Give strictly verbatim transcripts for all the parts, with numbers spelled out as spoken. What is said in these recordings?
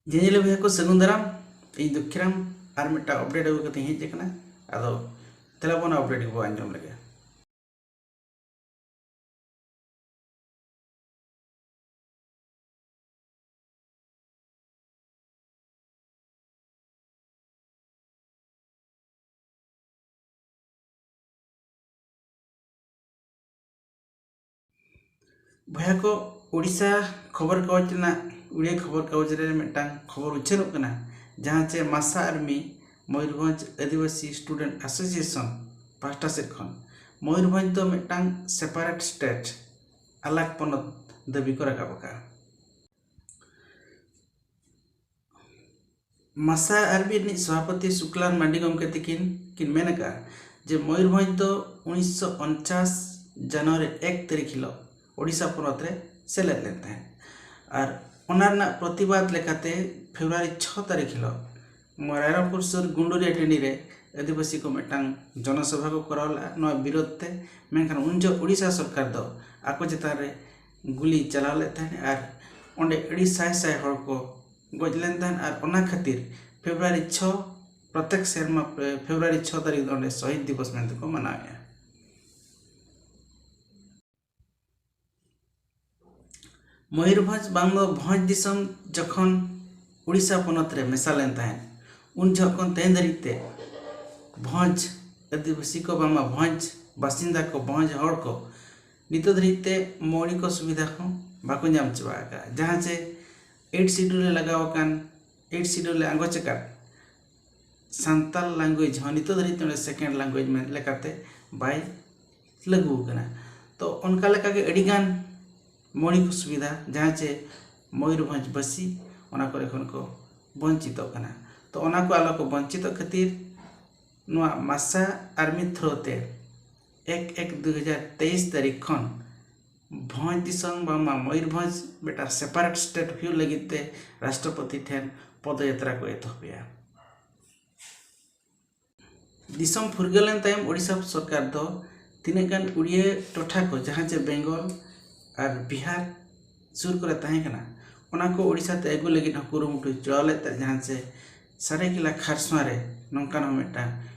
ᱧᱮᱧᱮᱞᱤᱭᱟᱹ ᱵᱚᱭᱦᱟ ᱠᱚ, ᱥᱟᱹᱜᱩᱱ ᱫᱟᱨᱟᱢ᱾ ᱤᱧ ᱫᱩᱠᱷᱤᱨᱟᱢ ᱟᱨ ᱢᱤᱫᱴᱟᱝ ᱟᱯᱰᱮᱴ ᱟᱹᱜᱩ ᱠᱟᱛᱮᱧ ᱦᱮᱡ ᱟᱠᱟᱱᱟ᱾ ᱟᱫᱚ ᱛᱮᱞᱟ ᱵᱚᱱ ᱟᱯᱰᱮᱴ ᱜᱮᱵᱚ ᱟᱸᱡᱚᱢ ᱞᱮᱜᱮ᱾ ᱵᱚᱭᱦᱟ ᱠᱚ, ᱳᱰᱤᱥᱟ ᱠᱷᱚᱵᱚᱨ ᱠᱟᱜᱚᱡᱽ ᱨᱮᱱᱟᱜ, ᱩᱲᱤᱭᱟ ᱠᱷᱚᱵᱚᱨ ᱠᱟᱜᱚᱡᱽ ᱨᱮ ᱢᱤᱫᱴᱟᱝ ᱠᱷᱚᱵᱚᱨ ᱩᱪᱷᱟᱹᱱᱚᱜ ᱠᱟᱱᱟ, ᱡᱟᱦᱟᱸ ᱪᱮ ᱢᱟᱥᱟ ᱟᱨᱢᱤ ᱢᱚᱭᱩᱨᱵᱷᱚᱸᱡᱽ ᱟᱹᱫᱤᱵᱟᱹᱥᱤ ᱥᱴᱩᱰᱮᱱᱴ ᱮᱥᱳᱥᱤᱭᱮᱥᱚᱱ ᱯᱟᱦᱴᱟ ᱥᱮᱫ ᱠᱷᱚᱱ ᱢᱚᱭᱩᱨᱵᱷᱚᱸᱡᱽ ᱫᱚ ᱢᱤᱫᱴᱟᱝ ᱥᱮᱯᱟᱨᱮᱴ ᱥᱴᱮᱴ, ᱟᱞᱟᱜᱽ ᱯᱚᱱᱚᱛ ᱫᱟᱹᱵᱤ ᱠᱚ ᱨᱟᱠᱟᱵ ᱟᱠᱟᱫᱼᱟ᱾ ᱢᱟᱥᱟ ᱟᱨᱢᱤ ᱨᱤᱱᱤᱡ ᱥᱚᱵᱷᱟᱯᱚᱛᱤ ᱥᱩᱠᱞᱟᱞ ᱢᱟᱱᱰᱤ ᱜᱚᱢᱠᱮ ᱛᱤᱠᱤᱱ ᱠᱤᱱ ᱢᱮᱱ ᱟᱠᱟᱫᱼᱟ ᱡᱮ ᱢᱚᱭᱩᱨᱵᱷᱚᱸᱡᱽ ᱫᱚ ᱩᱱᱤᱥᱥᱚ ᱩᱱᱪᱟᱥ ᱡᱟᱱᱩᱣᱟᱨᱤ ᱮᱠ ᱛᱟᱹᱨᱤᱠᱷ ᱦᱤᱞᱳᱜ ᱳᱰᱤᱥᱟ ᱯᱚᱱᱚᱛ ᱨᱮ ᱥᱮᱞᱮᱫ ᱞᱮᱱ ᱛᱟᱦᱮᱸᱫ᱾ ᱟᱨ ᱚᱱᱟ ᱨᱮᱱᱟᱜ ᱯᱨᱚᱛᱤᱵᱟᱫ ᱞᱮᱠᱟᱛᱮ ᱯᱷᱮᱵᱽᱨᱩᱣᱟᱨᱤ ᱪᱷᱚ ᱛᱟᱹᱨᱤᱠᱷ ᱦᱤᱞᱳᱜ ᱨᱟᱭᱨᱚᱝᱯᱩᱨ ᱥᱩᱨ ᱜᱩᱱᱰᱩᱨᱤᱭᱟ ᱴᱟᱺᱰᱤ ᱨᱮ ᱟᱹᱫᱤᱵᱟᱹᱥᱤ ᱠᱚ ᱢᱤᱫᱴᱟᱝ ᱡᱚᱱᱚᱥᱚᱵᱷᱟ ᱠᱚ ᱠᱚᱨᱟᱣ ᱞᱮᱫᱼᱟ ᱱᱚᱣᱟ ᱵᱤᱨᱳᱫᱷ ᱛᱮ᱾ ᱢᱮᱱᱠᱷᱟᱱ ᱩᱱ ᱡᱚᱦᱚᱜ ᱳᱰᱤᱥᱟ ᱥᱚᱨᱠᱟᱨ ᱫᱚ ᱟᱠᱚ ᱪᱮᱛᱟᱱ ᱨᱮ ᱜᱩᱞᱤ ᱪᱟᱞᱟᱣ ᱞᱮᱫ ᱛᱟᱦᱮᱸᱫ ᱟᱨ ᱚᱸᱰᱮ ᱟᱹᱰᱤ ᱥᱟᱭ ᱥᱟᱭ ᱦᱚᱲ ᱠᱚ ᱜᱚᱡ ᱞᱮᱱ ᱛᱟᱦᱮᱸᱫ᱾ ᱟᱨ ᱚᱱᱟ ᱠᱷᱟᱹᱛᱤᱨ ᱯᱷᱮᱵᱽᱨᱩᱣᱟᱨᱤ ᱪᱷᱚ, ᱯᱨᱚᱛᱮᱠ ᱥᱮᱨᱢᱟ ᱯᱷᱮᱵᱽᱨᱩᱣᱟᱨᱤ ᱪᱷᱚ ᱛᱟᱹᱨᱤᱠᱷ ᱫᱚ ᱚᱸᱰᱮ ᱥᱚᱦᱤᱫ ᱫᱤᱵᱚᱥ ᱢᱮᱱᱛᱮ ᱠᱚ ᱢᱟᱱᱟᱣᱮᱫᱼᱟ᱾ ᱢᱚᱭᱩᱨᱵᱷᱚᱸᱡᱽ ᱵᱟᱝ ᱫᱚ ᱵᱷᱚᱸᱡᱽ ᱫᱤᱥᱚᱢ ᱡᱚᱠᱷᱚᱱ ᱩᱲᱤᱥᱥᱟ ᱯᱚᱱᱚᱛ ᱨᱮ ᱢᱮᱥᱟ ᱞᱮᱱ ᱛᱟᱦᱮᱸᱫ, ᱩᱱ ᱡᱚᱦᱚᱜ ᱠᱷᱚᱱ ᱛᱮᱦᱮᱧ ᱫᱷᱟᱹᱨᱤᱡ ᱛᱮ ᱵᱷᱚᱸᱡᱽ ᱟᱹᱫᱤᱵᱟᱹᱥᱤ ᱠᱚ ᱵᱟᱝᱢᱟ ᱵᱷᱚᱸᱡᱽ ᱵᱟᱥᱤᱱᱫᱟ ᱠᱚ, ᱵᱷᱚᱸᱡᱽ ᱦᱚᱲ ᱠᱚ ᱱᱤᱛᱚᱜ ᱫᱷᱟᱹᱨᱤᱡ ᱛᱮ ᱢᱳᱣᱞᱤᱠ ᱥᱩᱵᱤᱫᱷᱟ ᱦᱚᱸ ᱵᱟᱠᱚ ᱧᱟᱢ ᱪᱟᱵᱟ ᱟᱠᱟᱫᱼᱟ᱾ ᱡᱟᱦᱟᱸ ᱪᱮ ᱮᱭᱤᱴ ᱥᱤᱰᱩᱞ ᱨᱮ ᱞᱟᱜᱟᱣ ᱟᱠᱟᱱ, ᱮᱭᱤᱴ ᱥᱤᱰᱩᱞ ᱨᱮ ᱟᱸᱜᱚᱪ ᱟᱠᱟᱫ ᱥᱟᱱᱛᱟᱲ ᱞᱮᱝᱜᱩᱭᱮᱡᱽ ᱦᱚᱸ ᱱᱤᱛᱚᱜ ᱫᱷᱟᱹᱨᱤᱡ ᱛᱮ ᱚᱸᱰᱮ ᱥᱮᱠᱮᱱᱰ ᱞᱮᱝᱜᱩᱭᱮᱡᱽ ᱢᱮᱱ ᱞᱮᱠᱟᱛᱮ ᱵᱟᱭ ᱞᱟᱹᱜᱩ ᱟᱠᱟᱱᱟ᱾ ᱛᱚ ᱚᱱᱠᱟ ᱞᱮᱠᱟᱜᱮ ᱟᱹᱰᱤᱜᱟᱱ ᱢᱳᱣᱞᱤᱠ ᱥᱩᱵᱤᱫᱷᱟ ᱡᱟᱦᱟᱸ ᱪᱮ ᱢᱚᱭᱩᱨᱵᱷᱚᱸᱡᱽ ᱵᱟᱹᱥᱤ ᱚᱱᱟ ᱠᱚᱨᱮ ᱠᱷᱚᱱ ᱠᱚ ᱵᱚᱧᱪᱤᱛᱚᱜ ᱠᱟᱱᱟ᱾ ᱛᱚ ᱚᱱᱟ ᱠᱚ ᱟᱞᱚ ᱠᱚ ᱵᱚᱧᱪᱤᱛᱚᱜ ᱠᱷᱟᱹᱛᱤᱨ ᱱᱚᱣᱟ ᱢᱟᱥᱟ ᱟᱨᱢᱤ ᱛᱷᱨᱳ ᱛᱮ ᱮᱠ ᱮᱠ ᱫᱩ ᱦᱟᱡᱟᱨ ᱛᱮᱭᱤᱥ ᱛᱟᱹᱨᱤᱠᱷ ᱠᱷᱚᱱ ᱵᱷᱚᱸᱡᱽ ᱫᱤᱥᱚᱢ ᱵᱟᱝᱢᱟ ᱢᱚᱭᱩᱨᱵᱷᱚᱸᱡᱽ ᱢᱤᱫᱴᱟᱝ ᱥᱮᱯᱟᱨᱮᱴ ᱥᱴᱮᱴ ᱦᱩᱭᱩᱜ ᱞᱟᱹᱜᱤᱫ ᱛᱮ ᱨᱟᱥᱴᱨᱚᱯᱚᱛᱤ ᱴᱷᱮᱱ ᱯᱚᱫᱚᱭᱟᱛᱨᱟ ᱠᱚ ᱮᱛᱚᱦᱚᱵ ᱮᱜᱼᱟ᱾ ᱫᱤᱥᱚᱢ ᱯᱷᱩᱨᱜᱟᱹᱞ ᱮᱱ ᱛᱟᱭᱚᱢ ᱳᱰᱤᱥᱟ ᱥᱚᱨᱠᱟᱨ ᱫᱚ ᱛᱤᱱᱟᱹᱜ ᱜᱟᱱ ᱩᱲᱤᱭᱟᱹ ᱴᱚᱴᱷᱟ ᱠᱚ ᱡᱟᱦᱟᱸ ᱪᱮ ᱵᱮᱝᱜᱚᱞ ᱟᱨ ᱵᱤᱦᱟᱨ ᱥᱩᱨ ᱠᱚᱨᱮ ᱛᱟᱦᱮᱸ ᱠᱟᱱᱟ, ᱚᱱᱟ ᱠᱚ ᱳᱰᱤᱥᱟ ᱛᱮ ᱟᱹᱜᱩ ᱞᱟᱹᱜᱤᱫ ᱦᱚᱸ ᱠᱩᱨᱩᱢᱩᱴᱩ ᱪᱟᱞᱟᱣ ᱞᱮᱫ ᱛᱟᱦᱮᱸᱫ, ᱡᱟᱦᱟᱸ ᱪᱮ ᱥᱟᱨᱟᱭᱠᱮᱞᱟ ᱠᱷᱟᱨᱥᱚᱣᱟ ᱨᱮ ᱱᱚᱝᱠᱟᱱ ᱦᱚᱸ ᱢᱤᱫᱴᱟᱝ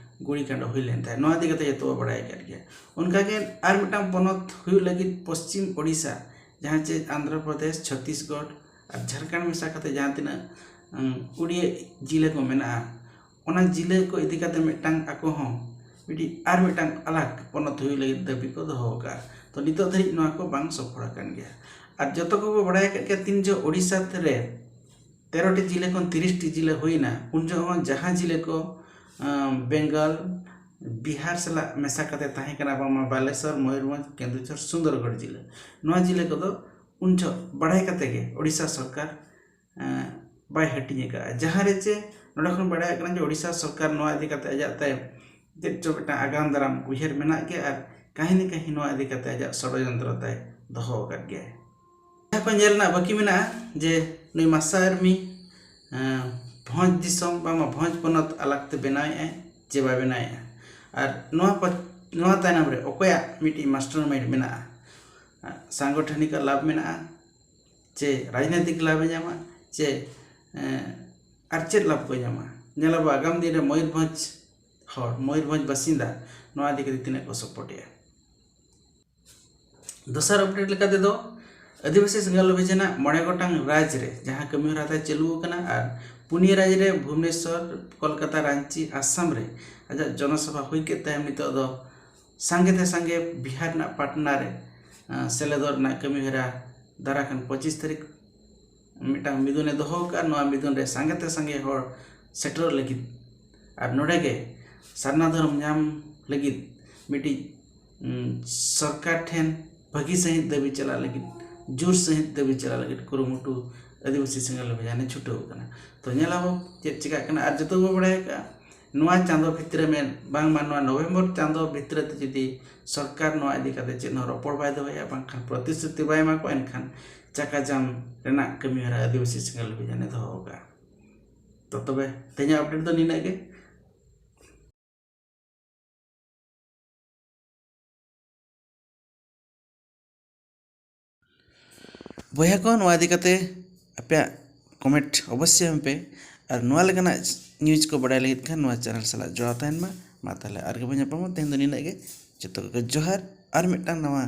ᱜᱩᱲᱤ ᱠᱟᱸᱰ ᱦᱩᱭ ᱞᱮᱱ ᱛᱟᱦᱮᱸᱫ᱾ ᱱᱚᱣᱟ ᱤᱫᱤ ᱠᱟᱛᱮ ᱡᱚᱛᱚ ᱵᱚ ᱵᱟᱲᱟᱭ ᱟᱠᱟᱫ ᱜᱮᱭᱟ᱾ ᱚᱱᱠᱟᱜᱮ ᱟᱨ ᱢᱤᱫᱴᱟᱝ ᱯᱚᱱᱚᱛ ᱦᱩᱭᱩᱜ ᱞᱟᱹᱜᱤᱫ ᱯᱚᱥᱪᱤᱢ ᱳᱰᱤᱥᱟ, ᱡᱟᱦᱟᱸ ᱪᱮ ᱟᱱᱫᱷᱨᱚ ᱯᱨᱚᱫᱮᱥ, ᱪᱷᱚᱛᱤᱥᱜᱚᱲ ᱟᱨ ᱡᱷᱟᱲᱠᱷᱚᱸᱰ ᱢᱮᱥᱟ ᱠᱟᱛᱮ ᱡᱟᱦᱟᱸ ᱛᱤᱱᱟᱹᱜ, ᱩᱸ, ᱩᱲᱤᱭᱟᱹ ᱡᱤᱞᱟᱹ ᱠᱚ ᱢᱮᱱᱟᱜᱼᱟ, ᱚᱱᱟ ᱡᱤᱞᱟᱹ ᱠᱚ ᱤᱫᱤ ᱠᱟᱛᱮ ᱢᱤᱫᱴᱟᱝ ᱟᱠᱚ ᱦᱚᱸ ᱢᱤᱫᱴᱤᱡ ᱟᱨ ᱢᱤᱫᱴᱟᱝ ᱟᱞᱟᱜᱽ ᱯᱚᱱᱚᱛ ᱦᱩᱭᱩᱜ ᱞᱟᱹᱜᱤᱫ ᱫᱟᱹᱵᱤ ᱠᱚ ᱫᱚᱦᱚ ᱟᱠᱟᱫᱼᱟ᱾ ᱛᱚ, ᱱᱤᱛᱚᱜ ᱫᱷᱟᱹᱨᱤᱡ ᱱᱚᱣᱟ ᱠᱚ ᱵᱟᱝ ᱥᱚᱯᱷᱚᱲ ᱟᱠᱟᱱ ᱜᱮᱭᱟ᱾ ᱟᱨ ᱡᱚᱛᱚ ᱠᱚᱵᱚ ᱵᱟᱲᱟᱭ ᱟᱠᱟᱫ ᱜᱮᱭᱟ, ᱛᱤᱱ ᱡᱚᱦᱚᱜ ᱳᱰᱤᱥᱟ ᱨᱮ ᱛᱮᱨᱚ ᱴᱤ ᱡᱤᱞᱟᱹ ᱠᱷᱚᱱ ᱛᱤᱨᱤᱥ ᱴᱤ ᱡᱤᱞᱟᱹ ᱦᱩᱭᱱᱟ, ᱩᱱ ᱡᱚᱦᱚᱜ ᱦᱚᱸ ᱡᱟᱦᱟᱸ ᱡᱤᱞᱟᱹ ᱠᱚ, ᱟᱸ, ᱵᱮᱝᱜᱚᱞ, ᱵᱤᱦᱟᱨ ᱥᱟᱞᱟᱜ ᱢᱮᱥᱟ ᱠᱟᱛᱮ ᱛᱟᱦᱮᱸ ᱠᱟᱱᱟ, ᱵᱟᱝᱢᱟ ᱵᱟᱞᱮᱥᱚᱨ, ᱢᱚᱭᱩᱨᱵᱷᱚᱸᱡᱽ, ᱠᱮᱱᱫᱩᱡᱷᱚᱨ, ᱥᱩᱱᱫᱚᱨᱜᱚᱲ ᱡᱤᱞᱟᱹ, ᱱᱚᱣᱟ ᱡᱤᱞᱟᱹ ᱠᱚᱫᱚ ᱩᱱ ᱡᱚᱦᱚᱜ ᱵᱟᱲᱟᱭ ᱠᱟᱛᱮ ᱜᱮ ᱳᱰᱤᱥᱟ ᱥᱚᱨᱠᱟᱨ, ᱮᱸ, ᱵᱟᱭ ᱦᱟᱹᱴᱤᱧ ᱟᱠᱟᱫᱼᱟ᱾ ᱡᱟᱦᱟᱸ ᱨᱮ ᱪᱮ ᱱᱚᱰᱮ ᱠᱷᱚᱱ ᱵᱟᱲᱟᱭᱚᱜ ᱠᱟᱱᱟ ᱡᱮ ᱳᱰᱤᱥᱟ ᱥᱚᱨᱠᱟᱨ ᱱᱚᱣᱟ ᱤᱫᱤ ᱠᱟᱛᱮ ᱟᱡᱟᱜ ᱛᱟᱭ ᱪᱮᱫ ᱪᱚ ᱢᱤᱫᱴᱟᱝ ᱟᱜᱟᱢ ᱫᱟᱨᱟᱢ ᱩᱭᱦᱟᱹᱨ ᱢᱮᱱᱟᱜ ᱜᱮᱭᱟ ᱟᱨ ᱠᱟᱹᱦᱤ ᱱᱟ ᱠᱟᱹᱦᱤ ᱱᱚᱣᱟ ᱤᱫᱤ ᱠᱟᱛᱮ ᱟᱡᱟᱜ ᱥᱚᱲᱚᱡᱚᱱᱛᱨᱚ ᱛᱟᱭ ᱫᱚᱦᱚ ᱟᱠᱟᱫ ᱜᱮᱭᱟᱭ᱾ ᱡᱟᱦᱟᱸ ᱠᱚ ᱧᱮᱞ ᱨᱮᱱᱟᱜ ᱵᱟᱹᱠᱤ ᱢᱮᱱᱟᱜᱼᱟ ᱡᱮ ᱱᱩᱭ ᱢᱟᱥᱟ ᱟᱨᱢᱤ, ᱮᱸ, ᱵᱷᱚᱸᱡᱽ ᱫᱤᱥᱚᱢ ᱵᱟᱝᱢᱟ ᱵᱷᱚᱸᱡᱽ ᱯᱚᱱᱚᱛ ᱟᱞᱟᱜᱽ ᱛᱮ ᱵᱮᱱᱟᱣᱮᱫᱼᱟᱭ ᱪᱮ ᱵᱟᱭ ᱵᱮᱱᱟᱣᱮᱫᱼᱟ, ᱟᱨ ᱱᱚᱣᱟ ᱯᱚ-, ᱱᱚᱣᱟ ᱛᱟᱭᱱᱚᱢ ᱨᱮ ᱚᱠᱚᱭᱟᱜ ᱢᱤᱫᱴᱤᱡ ᱢᱟᱥᱴᱟᱨ ᱢᱟᱭᱤᱱᱰ ᱢᱮᱱᱟᱜᱼᱟ, ᱥᱟᱝᱜᱚᱴᱷᱚᱱᱤᱠ ᱞᱟᱵᱷ ᱢᱮᱱᱟᱜᱼᱟ ᱪᱮ ᱨᱟᱡᱽᱱᱳᱭᱛᱤᱠ ᱞᱟᱵᱷ ᱮ ᱧᱟᱢᱟ ᱪᱮ, ᱮᱸ, ᱟᱨ ᱪᱮᱫ ᱞᱟᱵᱷ ᱠᱚ ᱧᱟᱢᱟ? ᱧᱮᱞᱟᱵᱚ ᱟᱜᱟᱢ ᱫᱤᱱ ᱨᱮ ᱢᱚᱭᱩᱨᱵᱷᱚᱸᱡᱽ ᱦᱚᱲ, ᱢᱚᱭᱩᱨᱵᱷᱚᱸᱡᱽ ᱵᱟᱥᱤᱱᱫᱟ ᱱᱚᱣᱟ ᱤᱫᱤ ᱠᱟᱛᱮ ᱛᱤᱱᱟᱹᱜ ᱠᱚ ᱥᱟᱯᱳᱨᱴᱮᱜᱼᱟ᱾ ᱫᱚᱥᱟᱨ ᱟᱯᱰᱮᱴ ᱞᱮᱠᱟ ᱛᱮᱫᱚ ᱟᱹᱫᱤᱵᱟᱹᱥᱤ ᱥᱮᱸᱜᱮᱞ ᱚᱵᱷᱤᱡᱟᱱᱟᱜ ᱢᱚᱬᱮ ᱜᱚᱴᱟᱝ ᱨᱟᱡᱽ ᱨᱮ ᱡᱟᱦᱟᱸ ᱠᱟᱹᱢᱤ ᱦᱚᱨᱟ ᱛᱟᱭ ᱪᱟᱹᱞᱩ ᱟᱠᱟᱱᱟ ᱟᱨ ᱯᱩᱱᱭᱟᱹ ᱨᱟᱡᱽ ᱨᱮ ᱵᱷᱩᱵᱽᱱᱮᱥᱚᱨ, ᱠᱳᱞᱠᱟᱛᱟ, ᱨᱟᱸᱪᱤ, ᱟᱥᱟᱢ ᱨᱮ ᱟᱡᱟᱜ ᱡᱚᱱᱚᱥᱚᱵᱷᱟ ᱦᱩᱭ ᱠᱮᱫ ᱛᱟᱭᱚᱢ ᱱᱤᱛᱚᱜ ᱫᱚ ᱥᱟᱸᱜᱮ ᱛᱮ ᱥᱟᱸᱜᱮ ᱵᱤᱦᱟᱨ ᱨᱮᱱᱟᱜ ᱯᱟᱴᱱᱟ ᱨᱮ, ᱟᱸ, ᱥᱮᱞᱮᱫᱚᱜ ᱨᱮᱱᱟᱜ ᱠᱟᱹᱢᱤ ᱦᱚᱨᱟ ᱫᱟᱨᱟ ᱠᱟᱱ ᱯᱚᱸᱪᱤᱥ ᱛᱟᱹᱨᱤᱠᱷ ᱢᱤᱫᱴᱟᱝ ᱢᱤᱫᱩᱱᱮ ᱫᱚᱦᱚ ᱟᱠᱟᱫᱼᱟ᱾ ᱱᱚᱣᱟ ᱢᱤᱫᱩᱱ ᱨᱮ ᱥᱟᱸᱜᱮ ᱛᱮ ᱥᱟᱸᱜᱮ ᱦᱚᱲ ᱥᱮᱴᱮᱨᱚᱜ ᱞᱟᱹᱜᱤᱫ ᱟᱨ ᱱᱚᱰᱮ ᱜᱮ ᱥᱟᱨᱱᱟ ᱫᱷᱚᱨᱚᱢ ᱧᱟᱢ ᱞᱟᱹᱜᱤᱫ ᱢᱤᱫᱴᱤᱡ, ᱩᱸ, ᱥᱚᱨᱠᱟᱨ ᱴᱷᱮᱱ ᱵᱷᱟᱹᱜᱤ ᱥᱟᱺᱦᱤᱡ ᱫᱟᱹᱵᱤ ᱪᱟᱞᱟᱜ ᱞᱟᱹᱜᱤᱫ, ᱡᱳᱨ ᱥᱟᱺᱦᱤᱡ ᱫᱟᱹᱵᱤ ᱪᱟᱞᱟᱜ ᱞᱟᱹᱜᱤᱫ ᱠᱩᱨᱩᱢᱩᱴᱩ ᱟᱹᱫᱤᱵᱟᱹᱥᱤ ᱥᱮᱸᱜᱮᱞ ᱚᱵᱷᱤᱡᱟᱱᱮ ᱪᱷᱩᱴᱟᱹᱣ ᱟᱠᱟᱱᱟ᱾ ᱛᱚ, ᱧᱮᱞᱟᱵᱚ ᱪᱮᱫ ᱪᱤᱠᱟᱹᱜ ᱠᱟᱱᱟ᱾ ᱟᱨ ᱡᱚᱛᱚ ᱵᱚ ᱵᱟᱲᱟᱭ ᱟᱠᱟᱫᱼᱟ, ᱱᱚᱣᱟ ᱪᱟᱸᱫᱚ ᱵᱷᱤᱛᱨᱤ ᱨᱮ ᱢᱮᱱ ᱵᱟᱝᱢᱟ ᱱᱚᱣᱟ ᱱᱚᱵᱷᱮᱢᱵᱚᱨ ᱪᱟᱸᱫᱚ ᱵᱷᱤᱛᱨᱤ ᱛᱮ ᱡᱩᱫᱤ ᱥᱚᱨᱠᱟᱨ ᱱᱚᱣᱟ ᱤᱫᱤ ᱠᱟᱛᱮ ᱪᱮᱫ ᱦᱚᱸ ᱨᱚᱯᱚᱲ ᱵᱟᱭ ᱫᱚᱦᱚᱭᱟ, ᱵᱟᱝᱠᱷᱟᱱ ᱯᱨᱚᱛᱤᱥᱨᱩᱛᱤ ᱵᱟᱭ ᱮᱢᱟ ᱠᱚᱣᱟ, ᱮᱱᱠᱷᱟᱱ ᱪᱟᱠᱟ ᱡᱟᱢ ᱨᱮᱱᱟᱜ ᱠᱟᱹᱢᱤ ᱦᱚᱨᱟ ᱟᱹᱫᱤᱵᱟᱹᱥᱤ ᱥᱮᱸᱜᱮᱞ ᱚᱵᱷᱤᱡᱟᱱᱮ ᱫᱚᱦᱚ ᱟᱠᱟᱫᱼᱟ᱾ ᱛᱚ ᱛᱚᱵᱮ ᱛᱮᱦᱮᱧᱟᱜ ᱟᱯᱰᱮᱴ ᱫᱚ ᱱᱤᱱᱟᱹᱜ ᱜᱮ᱾ ᱵᱚᱭᱦᱟ ᱠᱚ, ᱱᱚᱣᱟ ᱤᱫᱤ ᱠᱟᱛᱮ ᱟᱯᱮᱭᱟᱜ ᱠᱚᱢᱮᱱᱴ ᱚᱵᱚᱥᱥᱳᱭ ᱮᱢ ᱯᱮ᱾ ᱟᱨ ᱱᱚᱣᱟ ᱞᱮᱠᱟᱱᱟᱜ ᱱᱤᱭᱩᱡᱽ ᱠᱚ ᱵᱟᱰᱟᱭ ᱞᱟᱹᱜᱤᱫ ᱠᱷᱟᱱ ᱱᱚᱣᱟ ᱪᱮᱱᱮᱞ ᱥᱟᱞᱟᱜ ᱡᱚᱲᱟᱣ ᱛᱟᱦᱮᱱ ᱢᱟ᱾ ᱢᱟ ᱛᱟᱦᱚᱞᱮ ᱟᱨ ᱜᱮᱵᱚᱱ ᱧᱟᱯᱟᱢᱟ᱾ ᱛᱮᱦᱮᱧ ᱫᱚ ᱱᱤᱱᱟᱹᱜ ᱜᱮ᱾ ᱡᱚᱛᱚ ᱠᱚᱜᱮ ᱡᱚᱦᱟᱨ᱾ ᱟᱨ ᱢᱤᱫᱴᱟᱝ ᱱᱟᱣᱟ